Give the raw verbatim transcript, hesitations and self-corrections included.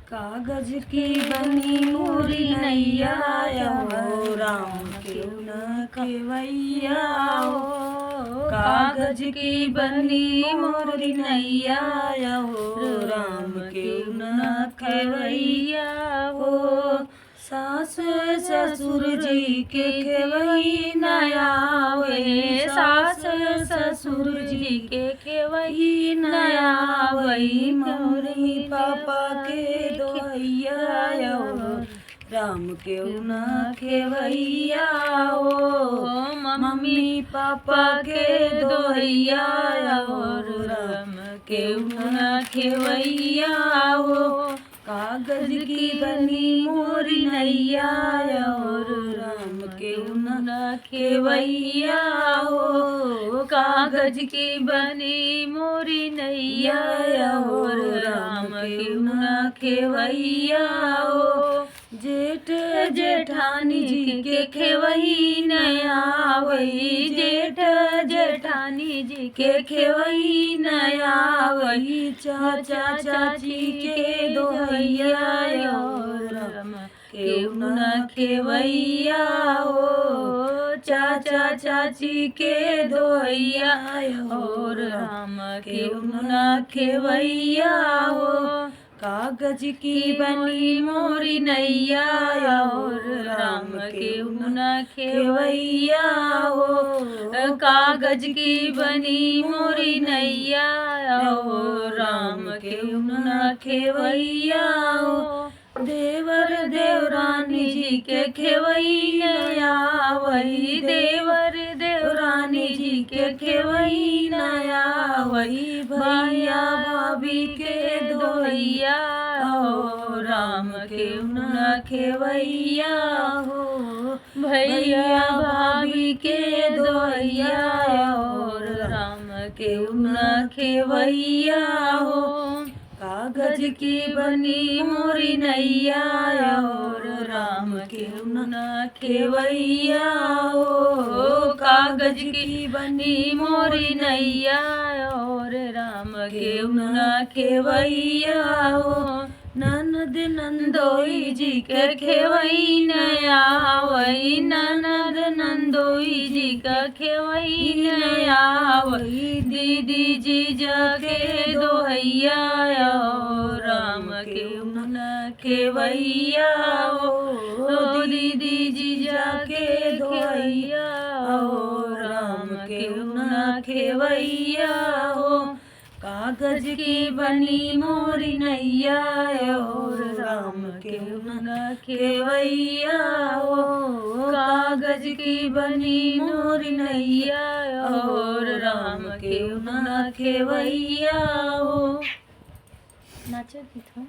कागज की बनी मोरी नैया हो, राम केहू ना खेवैया हो। कागज की बनी मोरी नैया हो, राम केहू ना खेवैया हो। सास ससुर जी के खेवई न आवै, सास ससुर जी के खेवई न आवै, मम्मी पापा के दोहैया हो, राम केहू ना खेवैया हो। मम्मी पापा के दोहैया हो, राम केहू ना खेवैया हो। कागज की बनी मोरी नैया और राम केहू ना खेवैया हो। कागज की बनी मोरी नैया और राम केहू ना खेवैया हो। जेठ जेठानी जी के खेवई न आवई, जेठ जेठानी जी के खेवई न आवई। चाचा चाची के दोहैया और राम केहू ना खेवैया हो। चाचा चाची के दोहैया और राम केहू ना खेवैया हो। कागज की बनी मोरी नैया और राम केहू ना खेवैया हो। कागज की बनी मोरी नैया और राम केहू ना खेवैया हो। देवर देवरानी जी के खेवई न आवई, देवर देवरानी जी के खेवई न आवई। भैया भाभी के दोहैया हो, राम केहू ना खेवैया हो। भैया भाभी के दोहैया हो, राम केहू ना खेवैया हो। कागज की बनी मोरी नैया और राम केहू ना खेवैया हो। कागज की बनी मोरी नैया और राम केहू ना खेवैया हो। ननद नंदोई जी के खेवई न आवई, ननद नंदोई जी के खेवई न आवई। दीदी जीजा के दोहैया हो, राम केहू ना खेवैया हो। दीदी जीजा के दोहैया हो, राम केहू ना खेवैया हो। कागज की बनी मोरी नैया और राम केहू ना खेवैया हो। कागज की बनी मोरी नैया और राम केहू ना खेवैया हो। नाचा गीत हो।